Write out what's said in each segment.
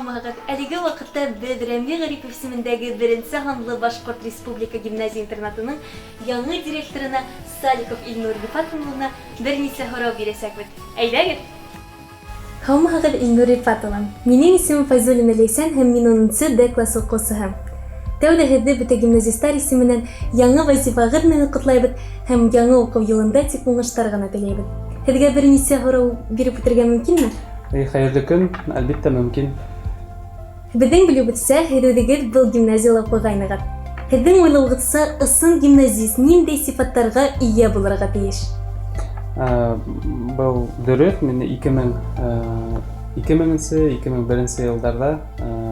Һаумыһығыҙ! Әлеге ваҡытта беҙ Рәми Ғарипов исемендәге беренсе һанлы Башҡорт республика гимназия-интернатының яңы директорына Салихов Илнур Рифат улына бер нисә һорау бирәсәкбеҙ. Әйҙәгеҙ! Һаумыһығыҙ, Илнур Рифат улы! Минең исемем Фәйзуллина Ләйсән һәм мин унынсы Д класс уҡыусыһы. Тәүҙә һеҙҙе бөтә гимназисттар исеменән яңы вазифағыҙ менән ҡотлайбыҙ һәм яңы уҡыу йылында тик уңыштар ғына теләйбеҙ. Һеҙгә бер нисә һорау биреп үтергә мөмкинме? Эй, хәйерле көн, әлбиттә, мөмкин. Беҙҙең белеүебеҙсә, һеҙ үҙегеҙ был гимназияла уҡығайнығыҙ. Һеҙҙең уйлауығыҙса, ысын гимназист ниндәй сифаттарға эйә булырға тейеш? Был дөрөҫ, мин 2000 2000-нче, 2001 йылдарҙа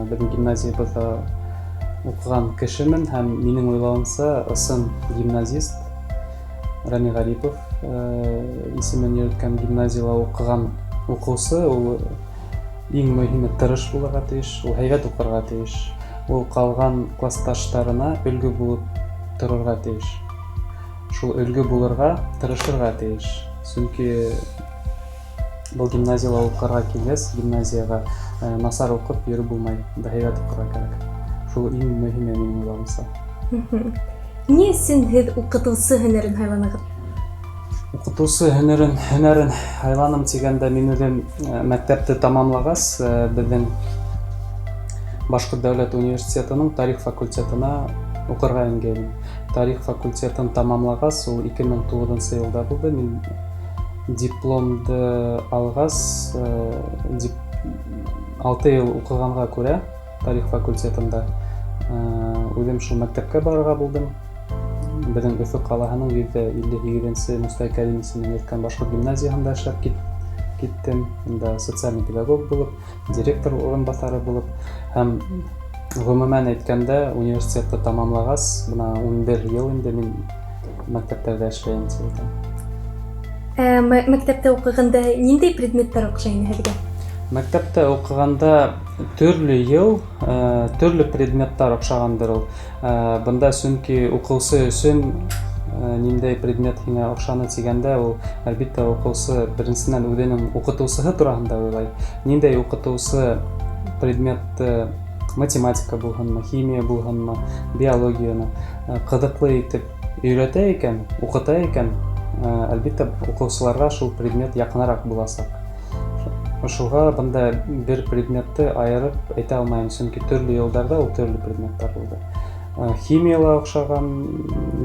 беҙҙең гимназиябыҙҙа уҡыған кешемен һәм минең уйлауымса, ысын гимназист Рами Ғарипов исемен йөрөткән гимназияла уҡыған уҡыусы ул иң мөһиме тырыш булырға тейеш, ул һәйбәт уҡырға тейеш, ул ҡалған классташтарына өлгө булып торорға тейеш. Шул өлгө булырға тырышырға тейеш. Сөнки был гимназияла уҡырға килгәс, гимназияға насар уҡып йөрөп булмай, унда һәйбәт уҡырға кәрәк. Шул иң мөһиме минең уйлауымса. Ни өсөн һеҙ уҡытыусы һөнәрен һайланығыҙ? Уҡытыусы һөнәрен һайланым тигәндә, мин үҙем мәктәпте тамамлағас, беҙҙең Башҡорт дәүләт университетының тарих факультетына уҡырға ингәйнем. Тарих факультетын тамамлағас, ул 2009 йылда булды, мин дипломды алғас, 6 йыл уҡығанға күрә тарих факультетында үҙем шул мәктәпкә барырға булдым. Беҙҙең Өфө ҡалаһының 158-нсе Мостай Кәрим исемен йөрөткән башҡорт гимназияһында эшләп киттем. Унда социальный педагог булып, директор урынбаҫары булып һәм ғөмүмән әйткәндә, университетты тамамлағас, бына 11 йыл инде мин мәктәптәрҙә эшләйем тип әйтәм. Мәктәптә уҡығанда ниндәй предметтар оҡшай ине һеҙгә? Мәктәптә уҡығанда төрлө йыл, төрлө предметтар оҡшағандыр ул. Бында сөнки уҡыусы өсөн ниндәй предмет һиңә оҡшаны тигәндә, ул әлбиттә уҡыусы беренсенән үҙенең уҡытыусыһы тураһында уйлай. Ниндәй уҡытыусы предметты, математика булһынмы, химия булһынмы, биологияны ҡыҙыҡлы итеп өйрәтә икән, уҡыта икән, әлбиттә, уҡыусыларға шул предмет яҡыныраҡ буласаҡ. Шуға бында бер предметты айырып әйтә алмайым, сөнки төрлө йылдарҙа ул төрлө предметтар булды. Химияла оҡшаған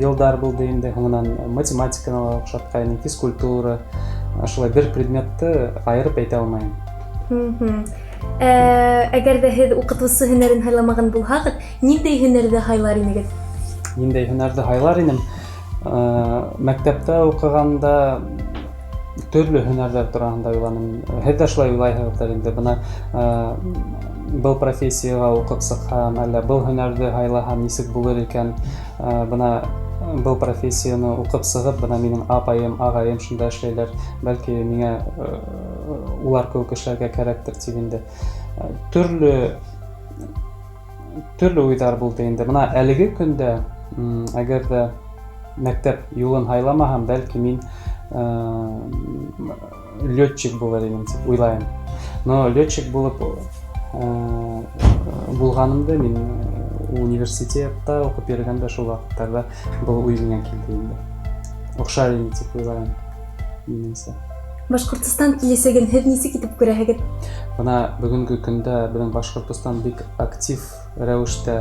йылдар булды инде, һуңынан математиканы ла оҡшатҡайным, физкультура. Шулай бер предметты айырып әйтә алмайым. Әгәр ҙә һеҙ уҡытыусы һөнәрен һайламаған булһағыҙ, ниндәй һөнәрҙе һайлар инегеҙ? Ниндәй һөнәрҙе һайлар инем? Мәктәптә уҡығанда төрлө һөнәрҙәр тураһында уйланым. Һеҙ ҙә шулай уйлайһығыҙҙыр инде. Бына был профессияға уҡып сыҡһам, әллә был һөнәрҙе һайлаһам нисек булыр икән? Бына был профессияны уҡып сығып, бына минең апайым, ағайым шунда эшләйләр. Бәлки миңә улар кеүек эшләргә кәрәктер тип инде. Төрлө уйҙар булды инде. Бына әлеге көндә, әгәр ҙә мәктәп юлын һайламаһам, бәлки мин летчик булыр инем тип уйлайым. Но летчик булып булғанымды мин университетта уҡып йөрөгәндә шул ваҡыттарҙа был уй миңә килде инде. Оҡшар ине тип уйлайым, минеңсә. Башҡортостан киләсәген һеҙ нисек итеп күрәһегеҙ? Бына бөгөнгө көндә беҙҙең Башҡортостан бик актив рәүештә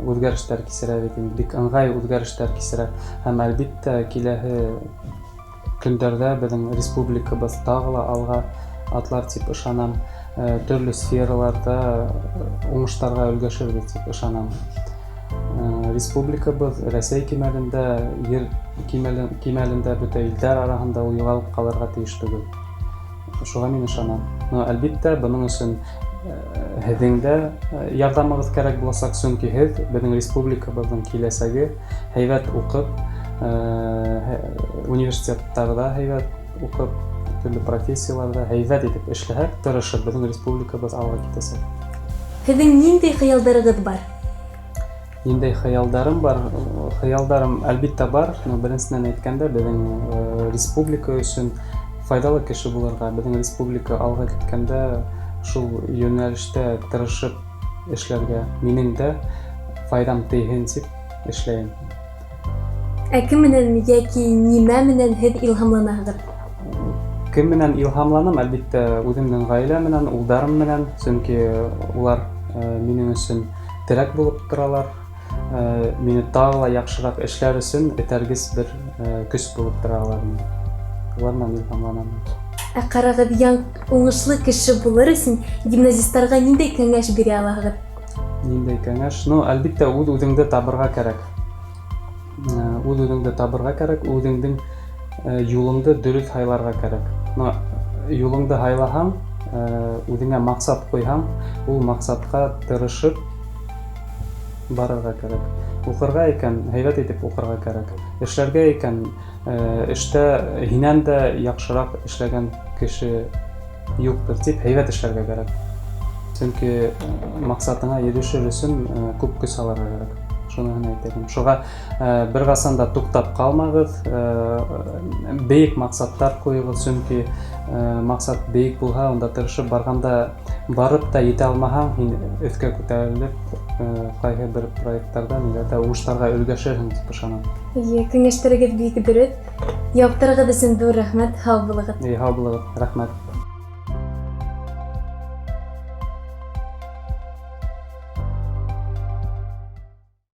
үҙгәрештәр кисерә бит инде, бик ыңғай үҙгәрештәр кисерә. Һәм әлбиттә киләһе көндәрҙә беҙҙең республикабыҙ тағы ла алға атлар тип ышанам. Төрлө сфераларҙа уңыштарға өлгәшербеҙ тип ышанам. Республикабыҙ Рәсәй кимәлендә, ер кимәлендә бөтә илдәр араһында ул юғалып ҡалырға тейеш түгел. Шуға мин ышанам. Но әлбиттә, бының өсөн һеҙҙең дә ярҙамығыҙ кәрәк буласаҡ, сөнки һеҙ беҙҙең республикабыҙҙың киләсәге, һәйбәт уҡып, университеттарҙа һәйбәт уҡып, төрлө профессияларҙа һәйбәт итеп эшләһәк, тырышып, беҙҙең республикабыҙ алға китәсәк. Һеҙҙең ниндәй хыялдарығыҙ бар? Ниндәй хыялдарым бар? Хыялдарым әлбиттә бар. Но беренсенән әйткәндә, беҙҙең республика өсөн файҙалы кеше булырға, беҙҙең республика алға киткәндә Шул йүнәлештә тырышып эшләргә, минең дә файҙам тейһен тип эшләйем. Ә кем менән йәки нимә менән һеҙ илһамланаһығыҙ? Кем менән илһамланам? Әлбиттә, үҙемдең ғаилә менән, улдарым менән, сөнки улар минең өсөн терәк булып торалар. Мине тағы ла яҡшыраҡ эшләр өсөн этәргес бер көс булып тора алар. Улар менән илһамланам. Ә ҡарағыҙ, яң уңышлы кеше булыр өсөн гимназисттарға ниндәй кәңәш бирә алаһығыҙ? Ниндәй кәңәш? Ну, әлбиттә, үҙ-үҙеңде табырға кәрәк. Үҙ-үҙеңде табырға кәрәк, үҙеңдең юлыңды дөрөҫ һайларға кәрәк. Но юлыңды һайлаһаң, үҙеңә маҡсат ҡуйһаң, ул маҡсатҡа тырышып барырға кәрәк. Уҡырға икән, һәйбәт итеп уҡырға кәрәк. Эшләргә икән, эштә һинән дә яҡшыраҡ эшләгән кеше юҡтыр тип һәйбәт эшләргә кәрәк. Сөнки маҡсатыңа ирешер өсөн күп көс алырға кәрәк. Шуныһын әйтәм. Шуға бер ҡасан да туҡтап ҡалмағыҙ, бейек маҡсаттар ҡуйығыҙ, сөнки маҡсат бейек булһа, унда тырышып барғанда барып та етә алмаһаң, һин өҫкә күтәрелеп, ҡайһы бер проекттарҙа ниләрҙә уңыштарға өлгәшерһең тип ышанам. Эйе, кәңәштәрегеҙ бик дөрөҫ. Яуаптарығыҙ өсөн ҙур рәхмәт. Һау булығыҙ. Һау булығыҙ, рәхмәт.